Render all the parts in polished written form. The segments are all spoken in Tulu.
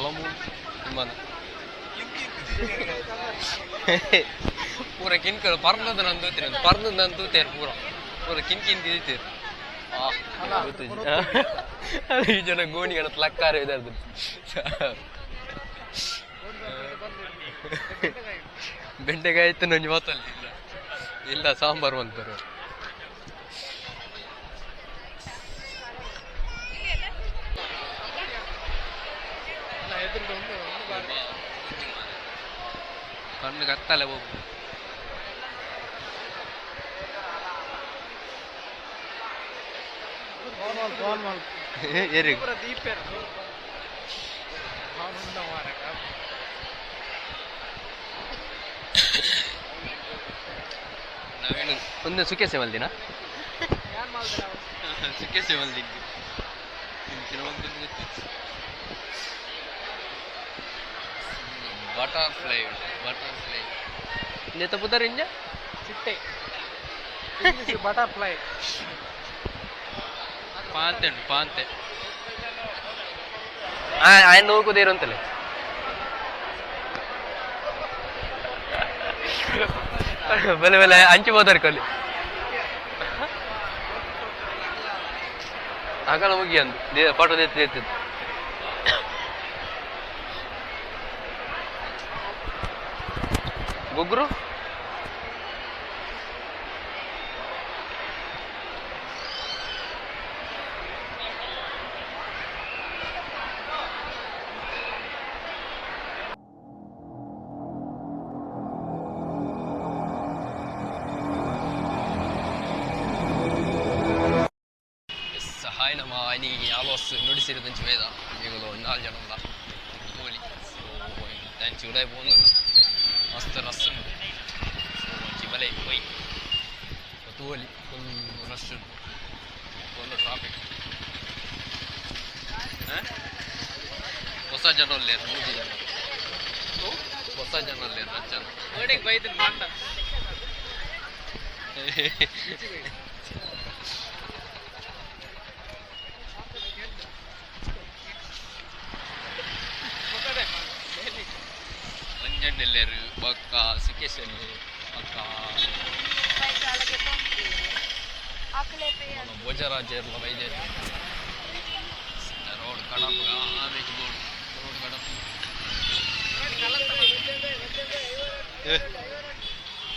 ಅಲಮು ವಿಮಾನ ಪೂರ ಕಿನ್ಕಲು ಪರ್ನದ ನಂದು ತೂತೇನೆ ಪರ್ನದ ನಂದು ತೂತೇರು ಪೂರ ಪೂರ ಕಿನ್ ಕಿನ್ ತಿಂತೇರು. ಈ ಜನ ಗೋಣಿಗಳ ಲಕ್ಕಾರ ಇದಾರ್ದು. ಬೆಂಡೆಕಾಯಿ ಇತ್ತು ನಂಜಿ ಮಾತಲ್ಲ ಇಲ್ಲ ಇಲ್ಲ ಸಾಂಬಾರು ಅಂತಾರೆ. ಕಣ್ಣು ಕತ್ತಲೆ ಹೋಗು. ಏರಿ ನವೀನ್ ಒಂದು ಸುಖೇಸೆ ಮಲ್ದಿನ ಸುಖೇಸೆ ಮಲ್ದಿದ್ದು ಬಟರ್ಫ್ಲೈ ಬಟರ್ಫ್ಲೈ ಇಂದೆತ್ತ ಪುದರ್ ಇಂಜ. ಚಿಟ್ಟೆ ಬಟರ್ಫ್ಲೈ. ಪಾಂತೆ ಉಂಟು ಪಾಂತೆ ಆಯ್ ನೋಕುದೇರು ಅಂತಲೇ ಬಲೆ ಬಲೆ ಅಂಚಿ ಹೋದಾರೆ ಕಲಿ ಆಗಲ ಮುಗಿ ಅಂದು ಫೋಟೋ ದೇತ್ತು ದೇತ್ತು. ಗುಗ್ರು ಹಾಯ್ ನಮ್ಮ ಇನಿ ಆಲ್ವಾಸ್ ನುಡಿಸಿರೋದಂಚ ವೇದ ಈಗಲೂ ನಾಲ್ಕು ಜನ ಉಲ್ಲ ತೋಲಿ. ಸೊ ಚೂಡಾಯಿ ಪೋಂದಲ್ಲ ಮಸ್ತ್ ರಸ್ ಉಂಟು. ಸೊ ಒಂಜಿ ಬಲೆ ಪೋಯ್ ತೋಲಿ ಫುಲ್ ರಶ್ ಉಂಟು, ಫುಲ್ ಟ್ರಾಫಿಕ್. ಹೊಸ ಜನ ಉಲ್ಲೇರು, ಮೂಜಿ ಜನ ಹೊಸ ಜನ ಉಲ್ಲೇರು, ರಜ್ ಜನ. ಬೈದು ಮಂಡ. ಮಂಜಣ್ಣೆಲ್ಲೇರು ಬೊಕ್ಕ ಸುಕೇಶ್ ಬೊಕ್ಕ మన భోజరాజేర్ల బయలుదేరి రోడ్ కడప ఆమెకి road road Kadapa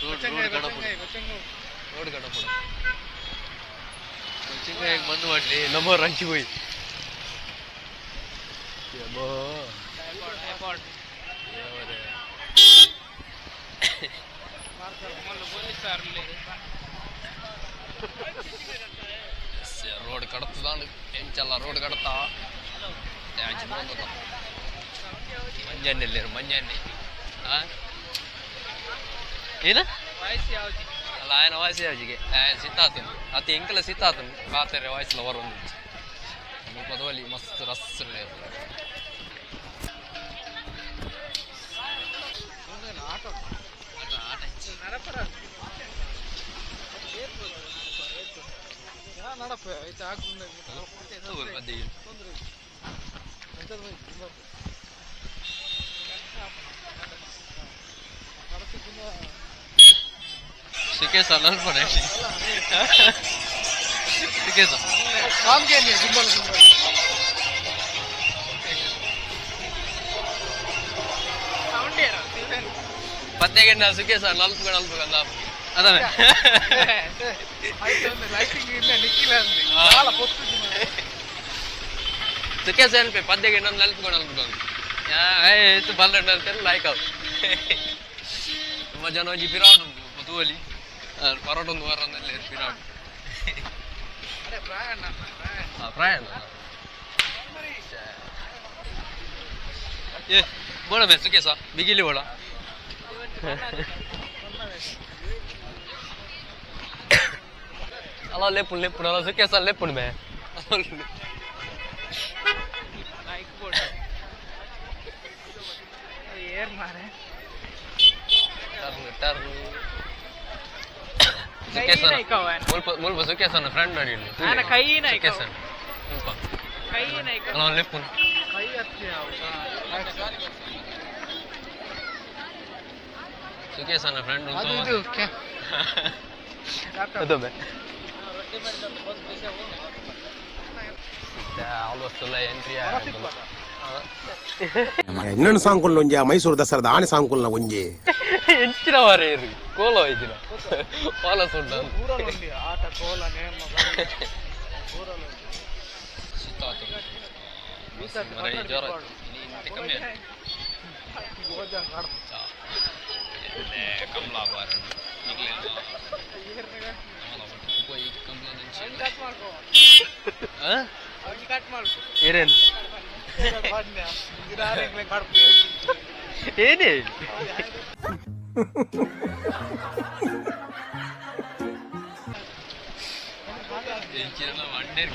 road road Kadapa road Kadapa ಬಂದು ಮಾಡಲಿ ನಮ್ಮ ರಂಚಿ ಹೋಯ್. ರೋಡ್ ಕಡತದಾಂಡ್ ಎಂಚಲ್ಲ ರೋಡ್ ಕಡತ ಅಂಚ ಪೋಂದುಲ್ಲ. ಮಂಜಣ್ಣೆಲ್ಲೇರು ಮಂಜಣ್ಣೆ ಏನು ಅಲ್ಲ ఆయన ವಾಯ್ಸ್ ಯಾವ್ಜಿಗೆ ಸಿತ್ತಾತನು ಅತಿ ಎಂಕಲ ಸಿತ್ತಾತನು ಪಾತೆರೆ ವಾಯ್ಸ್ಲ ಬರೊಂದು ಮುಲ್ಪ ತೋಲಿ ಮಸ್ತ್ ರಸ್ ಉಲ್ಲೇರು. ಆಟ ಆಟ. ಸುಕೇಶ ನಲ್ಪನೆ ಸುಕೇಶ. ಪತ್ತೆಗೆ ಸುಕೇಶ ನಲ್ಪು ನಲ್ಪು ಅಂದ ಅದಾನೆ. ಸುಕೇಶ ಅನ್ಪೆ ಪದ್ದೆಗೆ ಇನ್ನೊಂದು ನಲ್ಪು ನಲ್ಪು ಏ ಬಲ್ರಂಡ ಅಂತೆಲ್ಲ ಲಾಯ್ಕ್ ಅವು. ತುಂಬ ಜನ ಒಂಜಿ ಪಿರಾಡ್ ಉಂಟು ತೂವಲಿ ಪರೋಟೊಂದು ವಾರ ಪಿರಾಡ್ ಪ್ರಾಯಣ. ಏ ಬೋಳ ಮೇ ಸುಕೇಶ ಬಿಗಿಲಿ ಬೋಳ. ಅಲ್ಲ ಲೆಪ್ಪುಣು ಲೆಪ್ಪುಣು ಅಲ್ಲ ಸುಕೇಶ ಲೆಪ್ಪುಣು ಮೇ. ಏರ್ ಮಾರೆ. ಟರ್ನ್ ಟರ್ನ್ ಸುಕೇಶನ ಮುಲ್ಪ ಮುಲ್ಪ ಸುಕೇಶನ ಫ್ರೆಂಡ್ ನೋಡಿ ಇಲ್ಲಿ. ಕೈನ ಸುಕೇಶನ್ ಮುಲ್ಪ. ಅಲ್ಲ ಲೆಪ್ಪುಣು. ಕೈ ಹತ್ತಿ. ಸುಕೇಶನ ಫ್ರೆಂಡ್ ಅದು ಇದು ಅದೊಮ್ಮೆ ಆಲ್ಮೋಸ್ಟ್ ಎಲ್ಲ ಎಂಟ್ರಿ. ಇನ್ನೊಂದು ಸಾಂಗ್ ಒಂಜಿ ಮೈಸೂರು ದಸರಾದ ಆನೆ ಸಾಂಗ್ ಒಂಜಿ. ಎಂಚಿನ ವಾರ ಇರು ಕೋಲ ಹೋಯ್ತಿನ ಕೋಲ ಸುಡ್ಡ. ಆಟ ಕೋಲ ನೇಮ. ಶೀತ ಆತು. ಮರ ಜ್ವರ ಇನಿ ಇಂತೆ ಕಮ್ಮಿ ಆಯ್ತು. ಚಾ. ಎಡ್ಡೆ ಕಮಲಾ ಬಾರ ನಿಗ್ಲೆ ಕಮಲ ಒಟ್ಟು ಪೋಯಿ ಕಮಲದಂಚಿ. ಆ? ಕಟ್ ಮಾಡ್ಕೊ. ಏನೇನ್? ಏನೇ?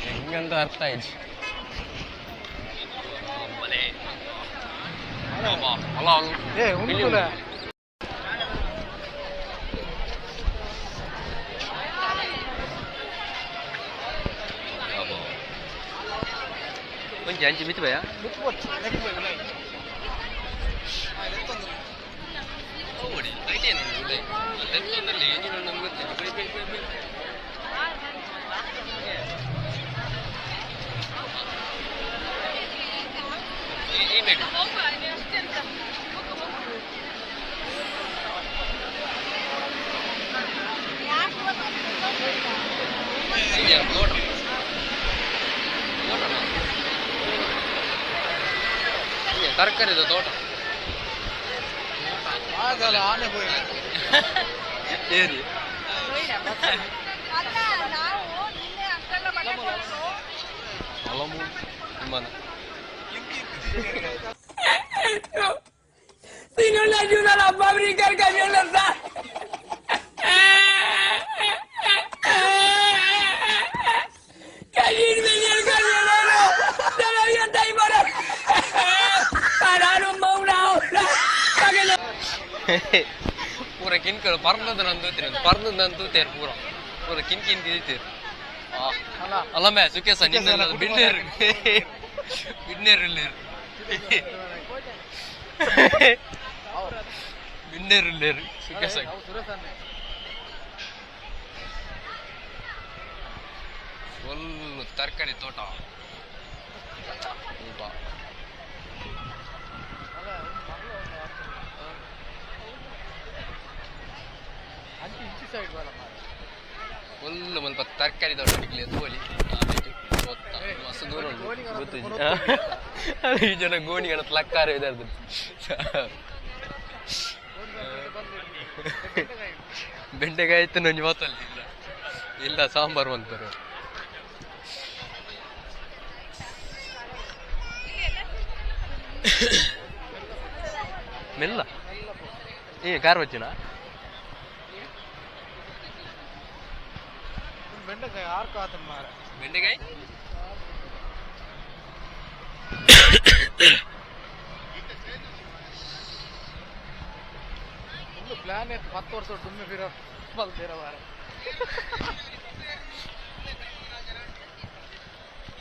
ಹೆಂಗಂತ ಅರ್ಥ ಆಯ್ತು. ಬಲೆ ಅಲ್ಲ. ಏ ಉಂಟುಲ. ಒಂಜಿ ಅಂಚಿ ಮಿತ್ತು ಭಯ. ಓಡಿ ಐಟೇನು ಉಳ್ಳೆ ಎತ್ತೊಂದಲ್ಲಿ ಏನಿಲ್ಲ ನಮ್ಗೆ ಗೊತ್ತಿಲ್ಲ. Bye bye bye bye. ಈ ಬೇಡ. ಇದೆಯಾ ತೋಟ? ತೋಟನಾ? ಇದೆ ತರಕಾರಿದ ತೋಟ. ಆಗಲ್ಲ ಆನೆ ಹೋಗಿ. ಏರಿ. ಅಲ್ಲ, ನಾವು ನಿನ್ನೆ ಅಷ್ಟೆಲ್ಲ ಬಟ್ಟೆ ಕೊಟ್ಟು ಅಲಮು ನಿಮ್ಮನ. Si no le ayuda a la fábrica, el camión lo sabe. ¡Que venía el camionero! ¡Todavía está ahí para! ¡Pararon más una hora! ¡Para que no! ಪೂರ ಕಿನ್ಕಲು ಪರ್ನದ ನಾನು ತೂತೇನೆ, ಪರ್ನದ ನಾನು ತೂತೇರು. ಪೂರ ಪೂರ ಕಿನ್ ಕಿನ್ ತಿಂತೀರು. ಅಲ್ಲ ಮೇ ಸುಖೇಶ, ನಿನ್ನ ಬಿಡ್ನೇರು ಬಿಡ್ನೇರು ಇಲ್ಲೇರು ಬಿಡ್ನೇರು ಇಲ್ಲೇರು ಸುಖೇಶ. ಫುಲ್ ತರಕಾರಿ ತೋಟ ಊಟ. ಅಂಚಿ ಇಂಚಿ ಸೈಡ್ ಬರ. ಫುಲ್ ಮಲ್ಪ ತರಕಾರಿ ತೋಟ ನಿಕ್ಲೆ ತೋಲಿ ಗೊತ್ತಾ? ಮಸ್ತ್ ದೂರ ಉಂಟು, ಗೊತ್ತಿಜ್ಜಿ. ಅದು ಈ ಜನ ಗೋಣಿಗಳ ಲಕ್ಕಾರ ಇದೆ. ಬೆಂಡೆಕಾಯಿ ಇತ್ತು ನಂಜಿ ಮಾತಲ್ಲಿ ಇಲ್ಲ ಇಲ್ಲ ಸಾಂಬಾರು ಅಂತಾರೆ. ಮೆಲ್ಲ ಏ ಕಾರ್ ಬಚ್ಚಿನ. ಬೆಂಡೆಕಾಯಿ ಆರ್ಕ ಆತನ ಮಾರ. ಬೆಂಡೆಕಾಯಿ. ಒಂದು ಪ್ಲಾನ್ ಇತ್ತು 10 ವರ್ಷ ಡುಮ್ಮಿ ಫಿರ ಬಲ್ದಿರ ಮಾರ.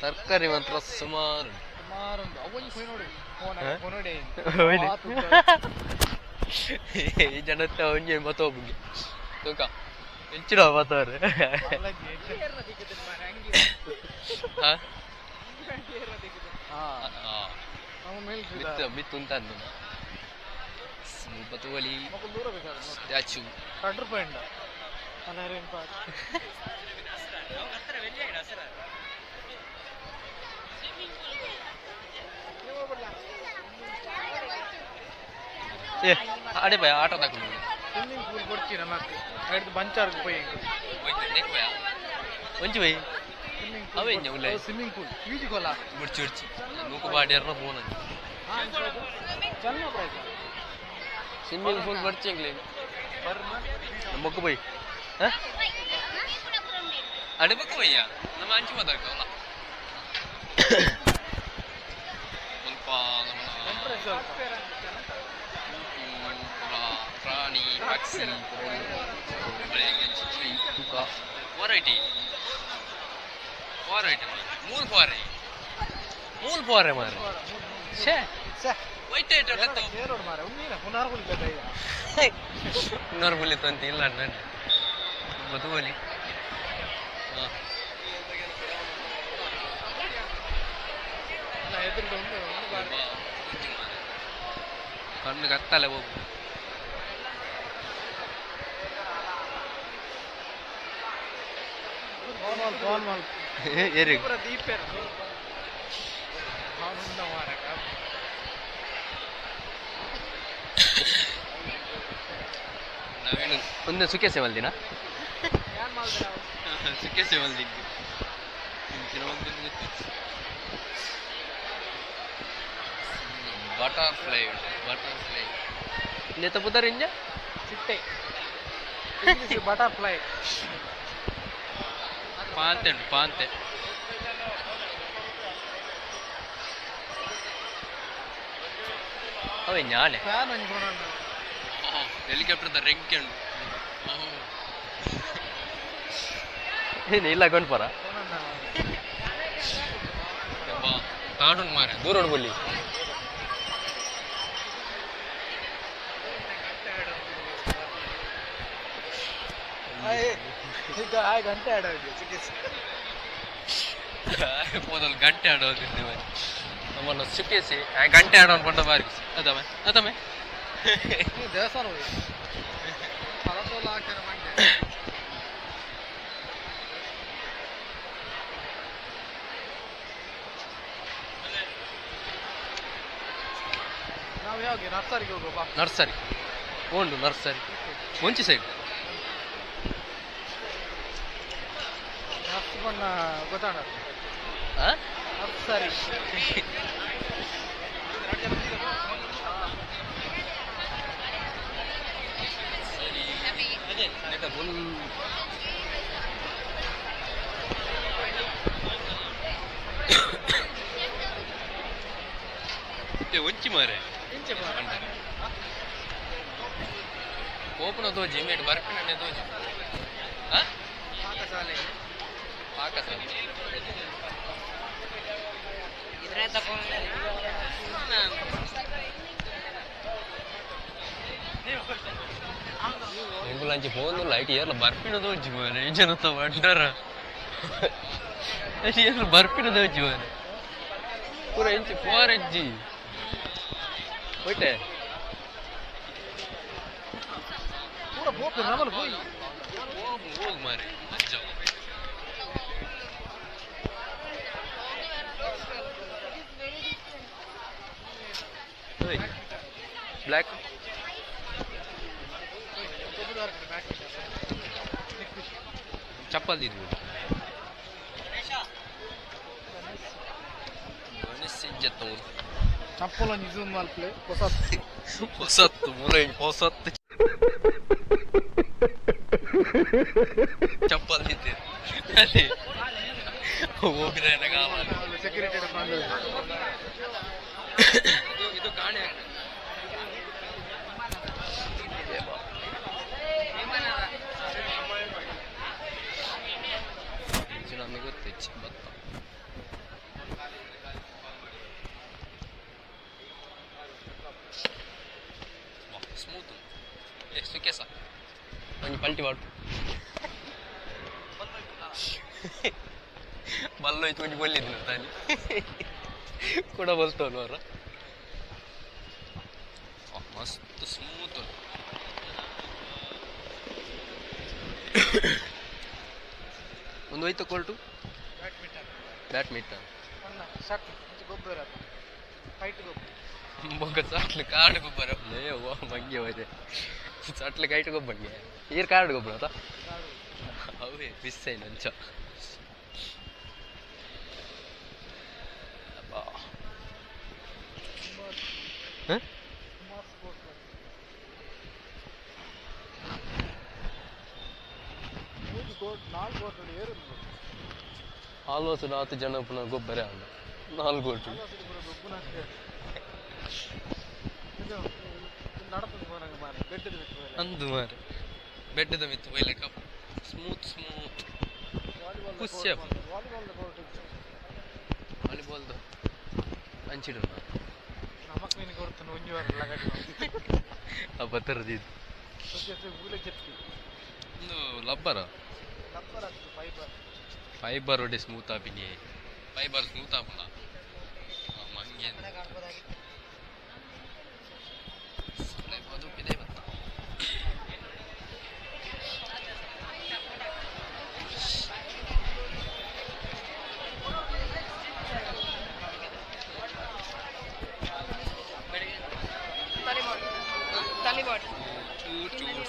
ತರಕಾರಿ ಮಾತ್ರ ಸುಮಾರು. ಸುಮಾರು ಒಂದು ಅವೊಂಜಿ ಪೋಯ್ ನೋಡಿ ಫೋನ್. ಹ? ಫೋನ್ ನೋಡಿ. ಹೋಯ್ಲಿ. ಈ ಜನತ್ತೆ ಒಂಜಿ ಮತ್ತೊಬ್ಬಗೆ ತೂಕ ಹೆಚ್ಚಿನ ಮಾತವ್ರೆ. ಹಾ. ಮಿತ್ತು ಮಿತ್ತು ಅಂತ ಅಂದು ಸ್ವಲ್ಪ ತೋಲಿ. ದೂರ ಬೇಕಾದ್ರೆ ಸ್ಟ್ಯಾಚು. 2 ರೂಪಾಯಿ ಉಂಡ ಅನೇರೇನು ಪಾಟ್. ಏ ಅಡೆ ಭಯ ಆಟೋ ತಕೊಂಡು. ಸ್ವಿಮ್ಮಿಂಗ್ ಪೂಲ್ ಕೊಡ್ತೀನಿ ನಮಕ್ ಐದು ಬಂಚಾರ್ಗ್ ಪೋಯಿ. ಹೋಯ್ತು ನೆಕ್ ಭಯ ಒಂಜಿ ಬೈ. ಸ್ವಿಮ್ಮಿಂಗ್. ಅವೆ ಇಂಜ ಉಲ್ಲೆ. ಸ್ವಿಮ್ಮಿಂಗ್ ಪೂಲ್ ಈಜಿ ಕೊಲ್ಲ. ಮುಡ್ಚಿ ಮುಡ್ಚಿ ನೂಕು ಬಾಡಿಯರ್ನ ಫೋನ್. ಚನ್ನ ಪ್ರೈಸ್. ಸ್ವಿಮ್ಮಿಂಗ್ ಪೂಲ್ ಬರ್ಚಿಂಗ್ಲಿ ಬೊಕ್ಕ ಬೈ ಅಡೆ ಬೊಕ್ಕ ಬಯ್ಯ ನಮ್ಮ ಅಂಚಿ ಮಾತಾಡ್ಕವಲ್ಲ ಮುಲ್ಪ ನಮ್ಮ ಪೂರ ಪ್ರಾಣಿ ಪಕ್ಷಿ ತೂಕ ವೆರೈಟಿ ವೆರೈಟಿ ಮೂರು ಫುವಾರೆ ಮೂರು ಫುವಾರೆ ಮಾರೆ. ಛೇ. ಕೇರೋಡು ಮಾರೆ ಉನ್ನೀನ ಪುನರ್ ಕುಲಿತ ಪುನರ್ ಕುಲಿತ ಅಂತ ಇಲ್ಲ ಅಣ್ಣ ಬದುವಲಿ ಕಣ್ಣು ಕತ್ತಲೆ ಹೋಗು ನಾವೇನು ಒಂದು ಸುಖೇಸೆ ಮಲ್ದಿನ ಸುಖೇಸೆ ಮಲ್ದಿದ್ದು ಬಟರ್ಫ್ಲೈ ಬಟರ್ಫ್ಲೈ ನೆತ್ತ ಪುದರ್ ಇಂಜ ಚಿಟ್ಟೆ ಬಟರ್ಫ್ಲೈ ಪಾಂತೆ ಉಂಟು ಪಾಂತೆ ಅವೇ ಜ್ಞಾನೆ ಫ್ಯಾನ್ ಒಂಜಿ ಕೊಡೋಣ ಹೆಲಿಕಾಪ್ಟರ್ ರೆಂಕೆ ಉಂಟು ಏನು ಇಲ್ಲ ಕೊಂಡ್ಪರ ತಾಂಡು ಮಾರೆ ದೂರ ಬಲ್ಲಿ ಈಗ ಆ ಗಂಟೆ ಆಡೋದು ಚಿಕಿತ್ಸೆ ಪೋದಲ್ ಗಂಟೆ ಆಡೋದು ನಮ್ಮನ್ನು ಸುಖಿಸಿ ಆ ಗಂಟೆ ಆಡೋನು ಕೊಂಡ ಬಾರಿ ಅದಮ್ಮ ಅದಮ್ಮ ದೇವಸ್ಥಾನ ಹೋಗಿ ಫಲಸೋಲ ಹಾಕ್ಯಾರ ಮಂಗೆ ನಾವು ಯಾವಾಗ ನರ್ಸರಿಗೆ ಹೋಗುವ ಬಾ ನರ್ಸರಿ ಉಂಟು ನರ್ಸರಿ ಮುಂಚೆ ಸೈಡ್ ನರ್ಸ್ ಬಣ್ಣ ಗೊತ್ತಾಣ ಆ ನರ್ಸರಿ ಒಂಚಿ ಮಾರೆ ಇಂಚೆ ಬಾ ಕೋಪನ ದೋಜಿ ಮೇಟ್ ಬರ್ಪಿನ ದೋಜಿ ಆ ಪಾಕಶಾಲೆ ಪಾಕಶಾಲೆ ಎಂಕುಲಂಚಿ ಫೋನ್ ಲೈಟ್ ಏರ್ಲ ಬರ್ಪಿನ ದೋಜಿ ಮಾರೆ ಜನತ ಬಂಡಾರ ಏರ್ಲ ಬರ್ಪಿನ ದೋಜಿ ಮಾರೆ ಪೂರ ಇಂಚಿ ಫೋರ್ ಇಂಚಿ ಹೋಯ್ತೆ ಪೂರ ಬೋಪ್ ನಮಲ್ ಹೋಯಿ ಹೋಗ್ ಮಾರೆ ಅಜ್ಜ ಬ್ಲ್ಯಾಕ್ ಚಪ್ಪಲ್ ಇದು ಚಪ್ಪಲ್ ಒಂಜಿ ಜೂಮ್ ಮಲ್ಪಲೆ ಹೊಸ ಹೊಸತ್ತು ಮುರೈ ಹೊಸತ್ತು ಚಪ್ಪಲ್ ಇದ್ದೆ ಅದೇ ಹೋಗಿದ್ರೆ ಸೆಕ್ಯೂರಿಟಿ ಇದು ಕಾಣೆ ನಮಗೆ ಗೊತ್ತಿಚ್ಚ ಭತ್ತ ಸ್ಮೂತ್ ಸುಖೇಸ ಒಂಜಿ ಪಲ್ಟಿ ಬಾಟು ಬಲ್ಲೋಯ್ತು ಒಂಜಿ ಬಲ್ಲಿದ್ದು ತಾನಿ ಕೂಡ ಬಲ್ತವನು ಅವರ ಮಸ್ತ್ ಸ್ಮೂತ್ ಒಂದು ಹೋಯ್ತು ಕೋರ್ಟು ಬ್ಯಾಡ್ಮಿಂಟನ್ ಬ್ಯಾಡ್ಮಿಂಟನ್ ಸಾಕು ಗೊಬ್ಬರ ಫೈಟ್ ಗೊಬ್ಬರ ಬೊಕ್ಕ ಸಾಟ್ಲು ಕಾಡು ಗೊಬ್ಬರ ಲೇ ಅವ್ವ ಮಂಗೆ ಹೋಯ್ತೆ ಸಾಟ್ಲು ಕೈಟ್ ಗೊಬ್ಬಂಗೆ ಈರ್ ಕಾಡು ಗೊಬ್ಬರ ಅತ್ತ ಅವೇ ಮಿಸ್ ಐನ ಅಂಚ ಆಲ್ಮೋಸ್ಟ್ ನಾಲ್ಕು ಜನ ಪುನಃ ಗೊಬ್ಬರ ಅಂದ ನಾಲ್ಕು ಕೋಟಿ ಅಂದು ಮಾರೆ ಬೆಟ್ಟದ ಮಿತ್ತು ಬೈಲಕ್ಕ ಸ್ಮೂತ್ ಸ್ಮೂತ್ ಖುಷಿ ವಾಲಿಬಾಲ್ದು ಹಂಚಿಡು ಬತ್ತರದಿದ್ದು ಒಂದು ಲಬ್ಬರ ಫೈಬರ್ ಒಡೆ ಸ್ಮೂತ್ ಆಪಿನಿ ಫೈಬರ್ ಸ್ಮೂತ್ ಆಪುಂಡ ಮಂಗೆ ಅದು ಪಿದೆ ಬತ್ತ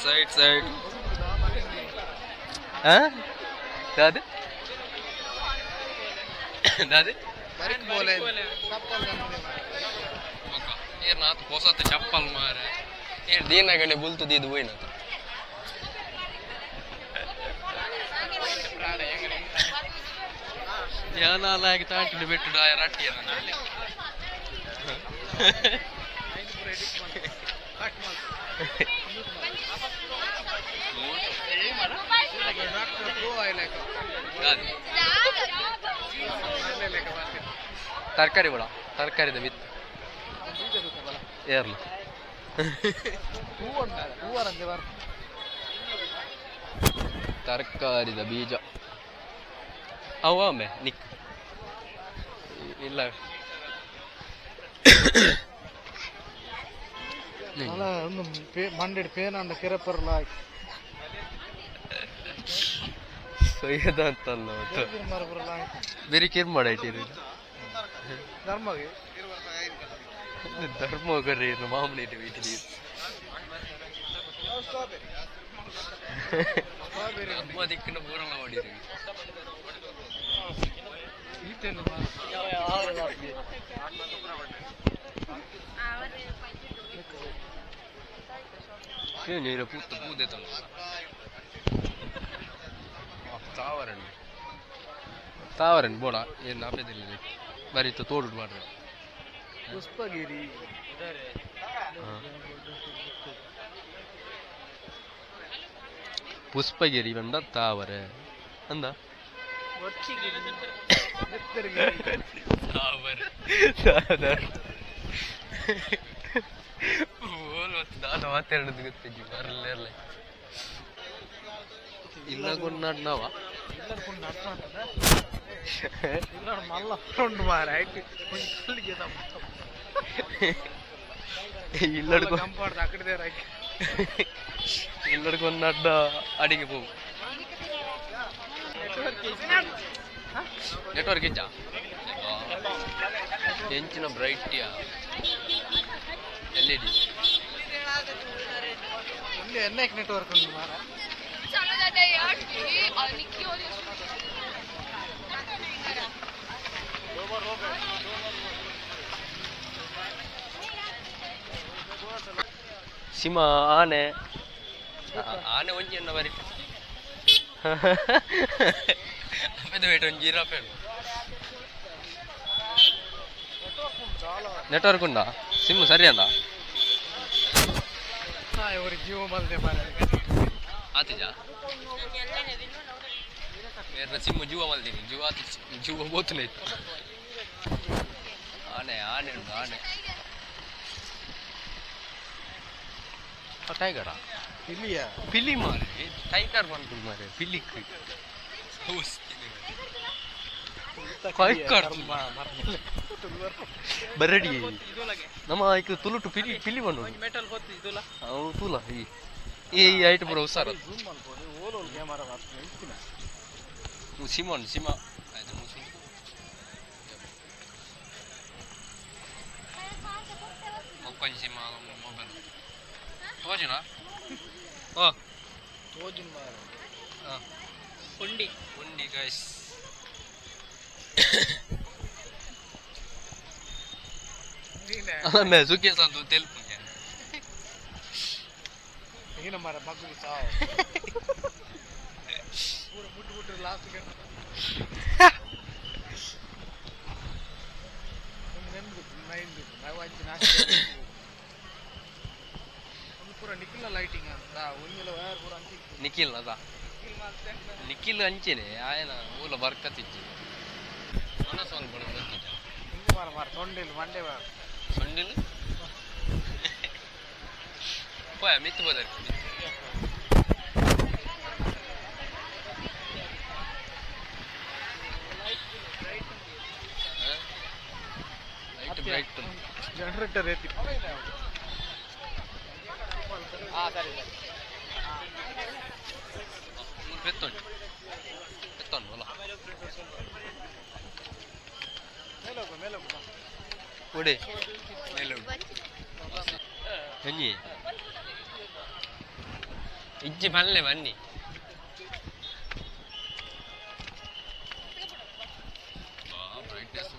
ಸೈಡ್ ಸೈಡ್ ದಾದೆ ದಾದೆ ಏರ್ ನಾತ್ ಪೊಸತ್ ಚಪ್ಪಲ್ ಮಾರೆ ಏರ್ ದೀನಗಡೆ ಬುಲ್ತು ದೀದು ಹೋಯ್ನತ ಯಾನಾಲಾಗಿ ತಾಂಟಿಡು ಬಿಟ್ಟು ಆಯ ರಟ್ಟಿ ತರಕಾರಿ ಬೇಡ ತರಕಾರಿದ ಬಿತ್ತು ಏರ್ಲ ತರಕಾರಿದ ಬೀಜ ಅವ ಒಮ್ಮೆ ನಿಕ್ ಇಲ್ಲ ಮಂಡೆಡ್ ಪೇನಾಂಡ ಕೆರೆಪರ್ಲ ಸೊಯ್ಯದ ಅಂತಲ್ಲ ಬೇರೆ ಕೇರ್ ಮಾಡೈಟಿರಿ ಧರ್ಮಗೆ ಧರ್ಮ ಹೋಗರ್ರಿ ಮಾಮೂಲಿ ಇಟ್ಟಿದ್ದೀವಿ ಧರ್ಮ ದಿಕ್ಕಿನ ಪೂರಲ್ಲ ಹೊಡೀರಿ ನೀರು ಪೂತ ಪೂದೆ ತಂದ ತಾವರಣ್ಣ ತಾವರಣ್ಣ ಬೋಡ ಏನು ಆಪೇದಿಲ್ಲ ಬರೀತು ತೋಡು ಮಾಡ್ರಿ ಪುಷ್ಪಗಿರಿ ಪುಷ್ಪಗಿರಿ ಬಂದ ತಾವರೆ ಅಂದ ದಾದ ಮಾತಾಡೋದು ಗೊತ್ತಿಜ್ಜಿ ಬರಲೇ ಇರಲ್ಲ ಇಲ್ಲ ಕೊಂಡಾಡ್ನವ ಮಲ್ಲ ಉಂಡು ಮಾರ ಇಲ್ಲಡ್ಕೊ ಕಂಪಾಡ್ದು ಅಕಡೆ ಇಲ್ಲಡ್ಕೊಂಡಾಡ್ಡ ಅಡಿಗೆ ಪೋ ನೆಟ್ವರ್ಕ್ ಇಜ್ಜಾ ಎಂಚಿನ ಬ್ರೈಟಿಯಾ ಎಲ್ ಇ ಡಿ ಇಲ್ಲಿ ಎನ್ ಎಕ್ ನೆಟ್ವರ್ಕ್ ಉಂಡು ಮಾರ ಸಿಂಹ ಆನೆ ಆನೆ ಒಂಜಿ ಎನ್ನ ಬರಿ ಅಪ್ಪೆದ ವೇಟ್ ಒಂಜಿ ಜಿರಾಫೆ ನೆಟ್ವರ್ಕ್ ಉಂಡಾ ಸಿಮ್ ಸರಿ ಅಂದ ಇವರು ಜೀವ ಮಲ್ದೆ ಮಾರ ಆತಿಜ ಬೇರೆ ಸಿಮ್ ಜೀವ ಮಲ್ದಿನಿ ಜೀವ ಆತಿ ಜೀವ ಬೋತುನ ಇತ್ತು ಆನೆ ಆನೆ ಉಂಡು ಆನೆ ಟೈಗರಾ ಇಲ್ಲಿಯಾ ಪಿಲಿ ಮಾರೆ ಟೈಗರ್ ಬಂತು ಮಾರೆ ಪಿಲಿಕ್ ಬರಡಿ ನಮ್ಮ ಐಕ್ ತುಳುಟು ಪಿಲಿ ಪಿಲಿ ಬಂದು ಮೆಟಲ್ ಹೊತ್ತು ಇದಲ್ಲ ಅವು ತುಲ ಈ ಈ ಐಟ್ ಪೂರ ಹುಷಾರ ಜೂಮ್ ಮಲ್ಪೋದು ಓಲ್ ಓಲ್ ಕ್ಯಾಮರಾ ಬರ್ತದೆ ಇತ್ತಿನ ಸಿಮ ಉಂಡು ಸಿಮ ಆಯ್ತು ಮುಸು ಒಕ್ಕೊಂಜಿ ಸಿಮ ಮೊಬೈಲ್ ತೋಜಿನ ಓ ತೋಜಿನ ಮಾರ ಉಂಡಿ ಉಂಡಿ ಗೈಸ್ ಅಲ್ಲಮ್ಮೆ ಸುಖೇಶ್ ಅಂತ ತೆಲ್ಪು ಈಗಿನ ಮಾರ ಮಗು ಸಾವು ಪೂರ ಮುಟ್ಟು ಬಿಟ್ಟರೆ ಲಾಸ್ಟ್ ಒಂದು ಪೂರ ನಿಖಿಲ್ನ ಲೈಟಿಂಗ್ ಅಂತ ಒಂದಿಲ್ಲ ವೈರ್ ಪೂರ ಅಂಚಿ ನಿಖಿಲ್ ಅದ ನಿಖಿಲ್ ಅಂಚೆನೆ ಆಯನ ಊಲ ಬರ್ಕತ್ತಿಜ್ಜಿ ಮನಸ್ಸು ಒಂದು ಬಡ ಗೊತ್ತಿದ್ದ ಹಿಂಗೆ ಮಾರ ಮಾರ ತೊಂಡಿಲ್ ಮಂಡೆ ಮಾರ ಸೊಂಡಿಲ್ ಪೋಯ ಮಿತ್ತು ಬೋದಾರೆ. Light bright. ಜನರೇಟರ್ ಏತಿ. ಹಾಂ, ಸರಿ. ಮೂರು ಪೆತ್ತೊಂಡು ಪೆತ್ತೊಂಡು ಅಲ್ಲ. ಮೇಲೆ ಹೋಗು, ಮೇಲೆ ಹೋಗು. ಒಡೆ ಮೇಲೆ ಒಂಜಿ ಇಜ್ಜಿ, ಬಲ್ಲೆ ಬನ್ನಿ. ಬ್ರೈಟ್ನೆಸ್.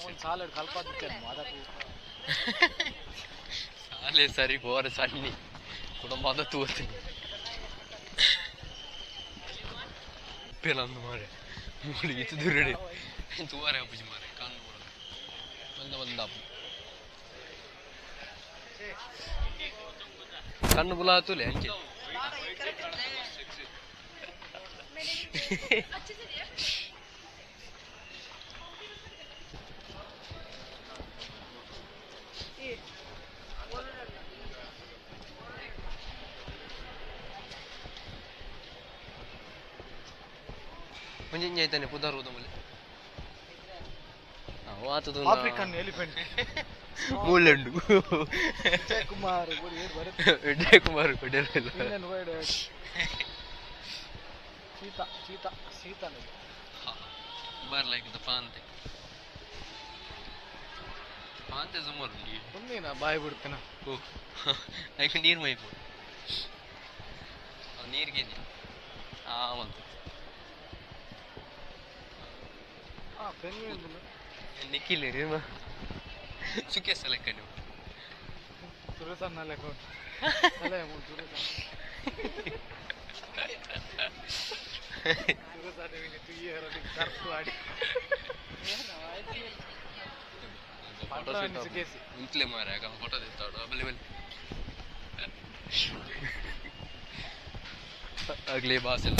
ಒಂದು ಸಾಲಡ್ ಕಲ್ಪಾದಿತ್ತೆ ಅದಕ್ಕೆ. ಸಾಲೆ ಸರಿ ಪೋರ ಸಣ್ಣಿ ಕುಟುಂಬದ ತೂತೀನಿ ಪೆಲಂದು ಮಾರೆ ಮೂಳಿ ಇತ್ತು ದುರಡೆ ತೂವರೆ ಅಪ್ಪುಜಿ ಮಾರೆ ಕಣ್ಣು ಕೂಡ ಬಂದ ಬಂದ ಅಪ್ಪು ಕಣ್ಣು ಬುಲ ತೂಲೆ ಅಂಚೆ. ಒಂಜಿ ಇಂಜ ಐತಾನೆ ಪುದರ್ ಊದ ಮೂಲೆ ಆತದ. African elephant. ಮೂಲೆಂಡು. ವಿಜಯ್ ಕುಮಾರ್ ಏರ್ ಬರುತ್ತೆ. Vijay Kumar ಕೊಡೆಲ್ಲ. Indian wide cheetah, cheetah, cheetah. Bar like the ಪಾಂತೆ ಪಾಂತೆ ಸುಮಾರು. ಒಂದೇನಾ ಬಾಯಿ ಬಿಡ್ತೇನೆ. ಓ, ಐಕ್ ನೀರು ಮೈಪು ನೀರಿಗೆ ಆ ಮಂತು. ಹಾಂ, ಪೆಂಗ್ವಿನ್. ನಿಖಿಲ್ ಸುಖೇಶ ಲೆಕ್ಕ ನೀವು. ಸುರೇಶಣ್ಣ ಲೆಕ್ಕ ಉಂಟು ಅಲ್ಲ? ಸುರೇಶ್, ಸುರೇಶ್ ಕರ್ಪು ಆಡಿ. ಫೋಟೋ ಸುಖೇಸಿ. ಇಂತ್ಲೆ ಮಾರೆ ಫೋಟೋ ತೆತ್ತಾಡು ಬಲಿ ಬಲಿ ಅಗ್ಲಿ ಬಾಸ್ ಎಲ್ಲ.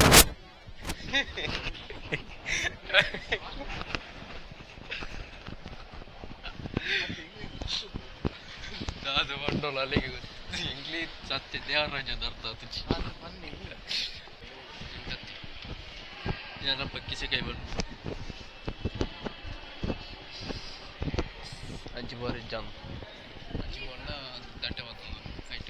ದಾದ ಬಂಡೋಲ ಅಲ್ಲಿಗೆ ಗೊತ್ತು ಇಂಗ್ಲೀಷ್ ಸತ್ಯ ದೇವರಾಜ ಅರ್ಥ ಆತು. ಬನ್ನಿ. ಏನಪ್ಪ ಕಿಸೆ ಕೈ ಬಂದು ಅಂಚಿ ಬೋರ್ ಜಾನ್ ಅಂಚಿ ಬೋರ್ಡ ದಂಟೆ ಬರ್ತದೆ ಐಟ್.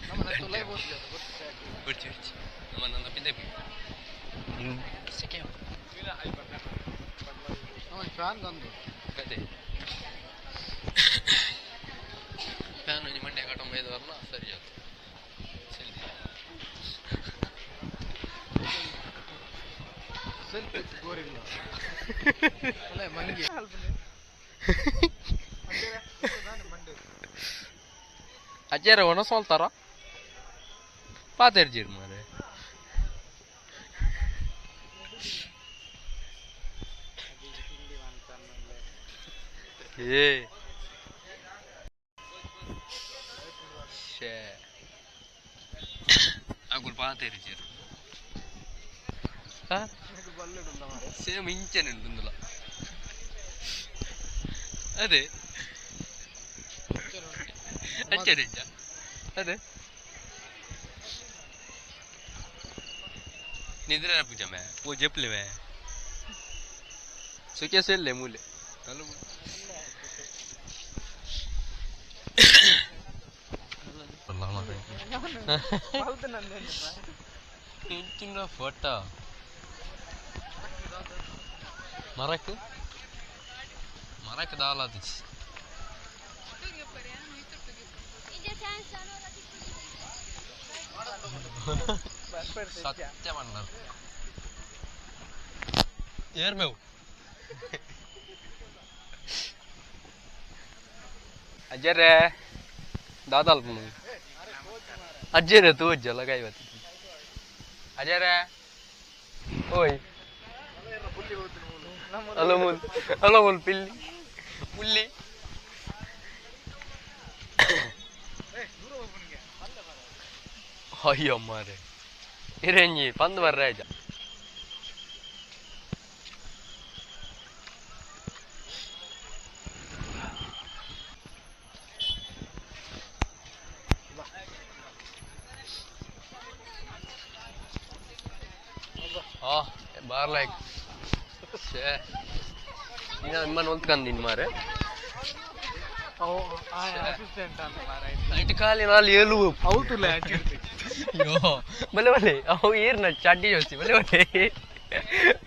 ನಮ್ಮ ತುಲೈ ಬೋಸ್ಲಿ ಅದು ಗೊತ್ತು. ಬಿಡ್ಚಿ ಬಿಡ್ಚಿ ನಮ್ಮ ನನ್ನ ಪಿಂದೆ ಕಿಸೆ. ನಮ್ಮ ಫ್ಯಾನ್ ತಂದು. ಅದೇ ಫ್ಯಾನ್ ಒಂಜಿ ಮಂಡೆ ಕಟೊಂಬ ವರ್ಣ ಸರಿ ಆಯ್ತು ಸರಿ. ಸೆಲ್ಫಿ ಗೋರಿಲ್ಲ ಅಲ್ಲ ಮಂಗಿ ಮಂಡೆ. ಅಜ್ಜಾರ ಒಣ ಸೋಲ್ತಾರ ಪಾತೆರ್ಜಿರ್ ಮಾರೆ. ಏ ಶೇ ಅಗುಲ್ ಪಾತೆರ್ಜಿರ್ ಸೇಮ್ ಇಂಚನೆ ಉಂಟುಂದಲ ಅದೇ ಅಂಚನೆ ಇಜ್ಜ ಅದೇ ನಿದ್ರೆ ಪೂಜಾ ಮೇ ಓ ಜಪ್ಲಿ ಮೇ ಸುಖೇಶ ಇಲ್ಲೇ ಮೂಲೆ. ಫೋಟೋ ಮರಕ್ ಮರಕ್ ದಾಲಾತಿಚ್. ಸತ್ಯ ಮಣ್ಣರ್ ಏರ್ಮೇವು ಅಜ್ಜರೇ ದಾದಾಲ್ಪ ಅಜ್ಜರೇ ತೂಜ್ಜಲ್ಲ ಕೈ ಬತ್ತಿ ಅಜ್ಜರೇ ಓಯ್. ಅಲೋ ಮುಲ್ ಅಲೋ ಮುಲ್ ಪಿಲ್ಲಿ ಪುಲ್ಲಿ. ಅಯ್ಯೋ ಮಾರೆ ಇರೆಂಜಿ ಪಂದ್ ಬರ್ರೆ ಅಜ್ಜ. ಬಾರ್ ಲೈಕ್ ಶೇ ನಿಮ್ಮನ್ನು ಹೊಲ್ತ್ಕಂದಿನಿ ಮಾರೆ. ನೈಟ್ ಖಾಲಿ ನಾಲ್ ಏಳು ಅಯ್ಯೋ ಬಲೆ ಬಲೆ ಅವು ಏರ್ನ ಚಾಟಿ ಜೋಸಿ ಬಲೆ ಬಲೆ